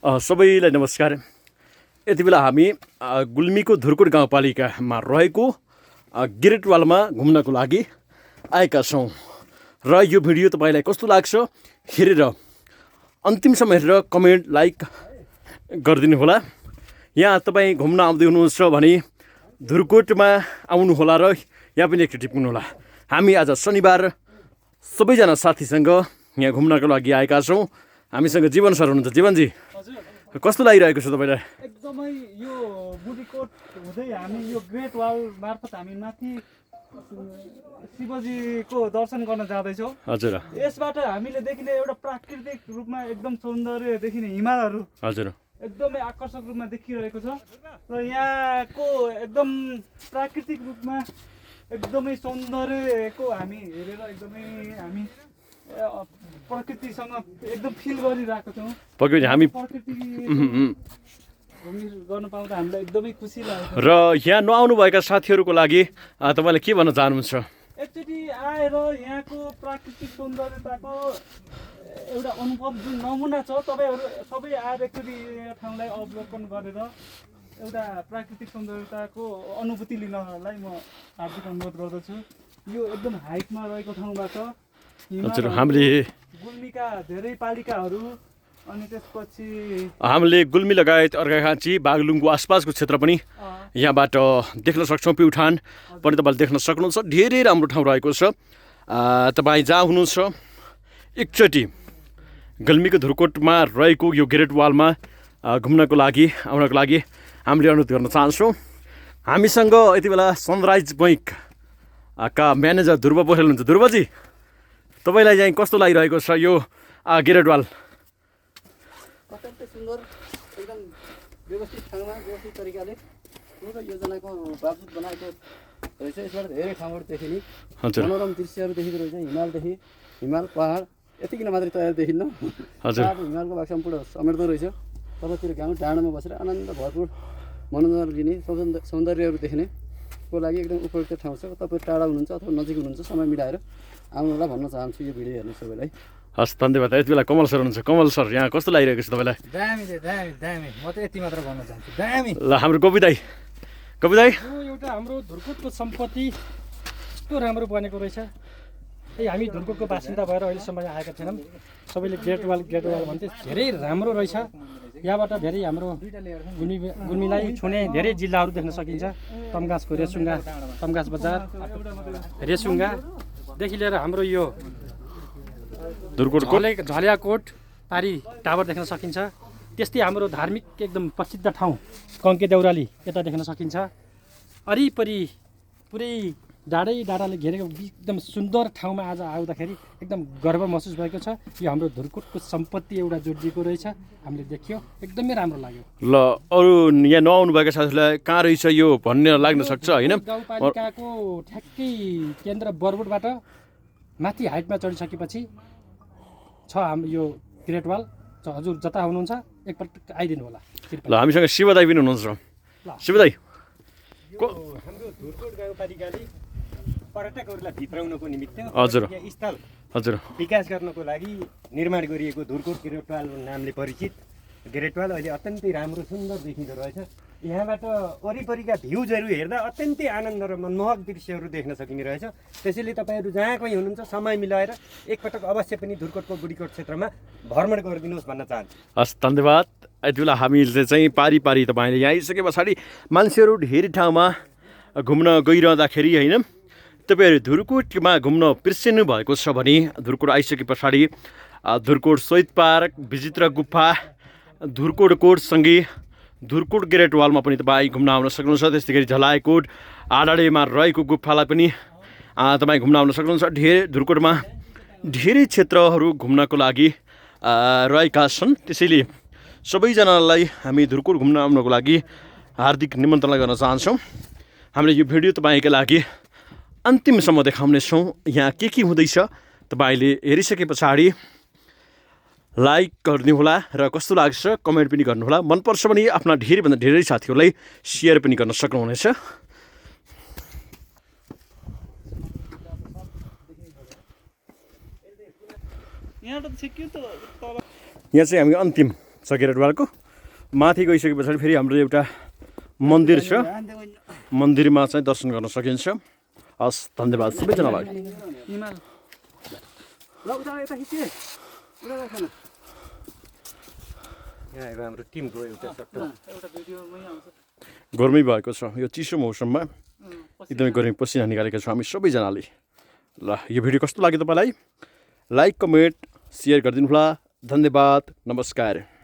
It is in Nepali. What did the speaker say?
सबैलाई नमस्कार। यति बेला हामी गुल्मीको धुर्कोट गाउँपालिकामा रहेको गिरेटवालमा घुम्नको लागि आएका छौँ र यो भिडियो तपाईँलाई कस्तो लाग्छ हेरेर अन्तिमसम्म हेरेर कमेन्ट लाइक गरिदिनु होला। यहाँ तपाईँ घुम्न आउँदै हुनुहुन्छ भने धुर्कोटमा आउनुहोला र यहाँ पनि एकचोटि पुग्नुहोला। हामी आज शनिबार सबैजना साथीसँग यहाँ घुम्नको लागि आएका छौँ। हामीसँग जीवन सर हुनुहुन्छ। जीवनजी कस्तो लागिरहेको छ तपाईँलाई? एकदमै यो बुढीकोट हुँदै हामी यो ग्रेट वाल मार्फत हामी माथि शिवजीको दर्शन गर्न जाँदैछौँ। हजुर, यसबाट हामीले देखिने एउटा प्राकृतिक रूपमा एकदम सौन्दर्य देखिने हिमालहरू हजुर, एकदमै आकर्षक रूपमा देखिरहेको छ र यहाँको एकदम प्राकृतिक रूपमा एकदमै सौन्दर्यको हामी हेरेर एकदमै हामी प्रकृतिसँग एकदम फिल गरिरहेको छौँ। पक्कै हामी प्रकृति गर्न पाउँदा हामीलाई एकदमै खुसी लाग्छ। र यहाँ नआउनुभएका साथीहरूको लागि तपाईँले के भन्न चाहनुहुन्छ? एकचोटि आएर यहाँको प्राकृतिक सौन्दर्यताको एउटा अनुभव जुन नमुना छ, तपाईँहरू सबै आएर एकचोटि यो ठाउँलाई अवलोकन गरेर एउटा प्राकृतिक सौन्दर्यताको अनुभूति लिनलाई म हार्दिक अनुरोध गर्दछु। यो एकदम हाइटमा रहेको ठाउँबाट हजुर, हामीले गुल्मीका धेरै पालिकाहरू अनि त्यसपछि हामीले गुल्मी लगायत अर्घाखाँची बागलुङको आसपासको क्षेत्र पनि यहाँबाट देख्न सक्छौँ। प्युठान पनि तपाईँले देख्न सक्नुहुन्छ। धेरै राम्रो ठाउँ रहेको छ। तपाईँ जहाँ हुनुहुन्छ एकचोटि गुल्मीको धुर्कोटमा रहेको यो ग्रेट वालमा घुम्नको लागि आउनको लागि हामीले अनुरोध गर्न चाहन्छौँ। हामीसँग यति बेला सनराइज बैङ्कका म्यानेजर ध्रुव पोखरेल हुनुहुन्छ। ध्रुवजी, तपाईँलाई चाहिँ कस्तो लागिरहेको छ यो ग्रेट वाल? अत्यन्तै सुन्दर, एकदम व्यवस्थित ठाउँमा व्यवस्थित तरिकाले पूर्ण योजनाको बावजुद बनाएको रहेछ। यसबाट धेरै ठाउँहरू देखिने मनोरम दृश्यहरू देखिँदो रहेछ। हिमाल पहाड यतिकिन मात्रै तयार देखिन्न। हजुर, हिमालको भाग सम्पूर्ण समेट्दो रहेछ। तलतिर गाउँ डाँडामा बसेर आनन्द भरपुर मनोरञ्जन लिने सौन्दर्यहरू देख्नेको लागि एकदम उपयुक्त ठाउँ छ। तपाईँ टाढा हुनुहुन्छ अथवा नजिक हुनुहुन्छ, समय मिलाएर आउनुलाई भन्न चाहन्छु यो भिडियो हेर्नु सबैलाई। हस्, धन्यवाद। यति बेला कमल सर हुनुहुन्छ। कमल सर, यहाँ कस्तो लागिरहेको छ तपाईँलाई? दामी म त यति मात्र भन्न चाहन्छु, दामी। ल, हाम्रो कवि दाई यो एउटा हाम्रो धुर्कोटको सम्पत्ति यस्तो राम्रो बनेको रहेछ। हामी धुर्कोटको बासिन्दा भएर अहिलेसम्म आएका छैनौँ। सबैले ग्रेट वाल भन्थे। धेरै राम्रो रहेछ। यहाँबाट धेरै हाम्रो गुल्मीलाई छुने धेरै जिल्लाहरू देख्न सकिन्छ। तम्घासको तम्घास बजार, रेसुङ्गादेखि लिएर हाम्रो यो धुर्कोटको झलियाकोट पारी टावर देख्न सकिन्छ। त्यस्तै हाम्रो धार्मिक एकदम प्रसिद्ध ठाउँ कङ्के देउराली यता देख्न सकिन्छ। वरिपरि पुरै डाँडाले घेरेको एकदम सुन्दर ठाउँमा आज आउँदाखेरि एकदम गर्व महसुस भएको छ। यो हाम्रो धुर्कोटको सम्पत्ति एउटा जोडिएको रहेछ, हामीले देखियो, एकदमै राम्रो लाग्यो। ल, अरू यहाँ नआउनुभएका साथीहरूलाई कहाँ रहेछ यो भन्ने लाग्न सक्छ होइन? गाउँपालिकाको ठ्याक्कै केन्द्र बरबोटबाट माथि हाइटमा चढिसकेपछि छ हाम्रो यो ग्रेट वाल। हजुर जता हुनुहुन्छ एकपल्ट आइदिनु होला। ल, हामीसँग शिवदाई पनि हुनुहुन्छ। शिवदाई, हाम्रो धुर्कोट गाउँपालिकाले पर्यटकहरूलाई भित्राउनको निमित्त हजुर स्थल हजुर विकास गर्नको लागि निर्माण गरिएको धुर्कोट ग्रेटवाल नामले परिचित ग्रेटवाल अहिले अत्यन्तै राम्रो सुन्दर देखिँदो रहेछ। यहाँबाट वरिपरिका भ्युजहरू हेर्दा अत्यन्तै आनन्द र मनमोहक दृश्यहरू देख्न सकिने रहेछ। त्यसैले तपाईँहरू जहाँ कहीँ हुनुहुन्छ समय मिलाएर एकपटक अवश्य पनि धुर्कोटको बुढीकोट क्षेत्रमा भ्रमण गरिदिनुहोस् भन्न चाहन्छु। हस्, धन्यवाद। यति बेला हामीले चाहिँ पारी तपाईँले यहाँ आइसके पछाडि मान्छेहरू धेरै ठाउँमा घुम्न गइरहँदाखेरि होइन, तपाईँहरू धुर्कोटमा घुम्न बिर्सिनु भएको छ भने धुर्कोट आइसके पछाडि धुर्कोट शहीद पार्क, विचित्र गुफा, धुर्कोट कोटसँगै धुर्कोट ग्रेट वालमा पनि तपाईँ घुम्न आउन सक्नुहुन्छ। त्यस्तै गरी झलायकोट आडाडेमा रहेको गुफालाई पनि तपाईँ घुम्न आउन सक्नुहुन्छ। धुर्कोटमा धेरै क्षेत्रहरू घुम्नको लागि रहेका छन्। त्यसैले सबैजनालाई हामी धुर्कोट घुम्न आउनको लागि हार्दिक निमन्त्रणा गर्न चाहन्छौँ। हामीले यो भिडियो तपाईँका लागि अन्तिमसम्म देखाउनेछौँ। यहाँ के हुँदैछ तपाईँले हेरिसके पछाडि लाइक गरिदिनुहोला र कस्तो लाग्छ कमेन्ट पनि गर्नुहोला। मनपर्छ भने आफ्ना धेरैभन्दा धेरै साथीहरूलाई सेयर पनि गर्न सक्नुहुनेछ। यहाँ चाहिँ हामी अन्तिम छ गेरेटवालको। माथि गइसके पछाडि फेरि हाम्रो एउटा मन्दिर छ, मन्दिरमा चाहिँ दर्शन गर्न सकिन्छ। हस्, धन्यवाद सबैजनालाई। यहाँ हेर हाम्रो टिमको एउटा गर्मी भएको छ यो चिसो मौसममा, एकदमै गर्मी पसिना निकालेका छौँ हामी सबैजनाले। ल, यो भिडियो कस्तो लाग्यो तपाईँलाई? लाइक, कमेन्ट, सेयर गरिदिनु होला। धन्यवाद, नमस्कार।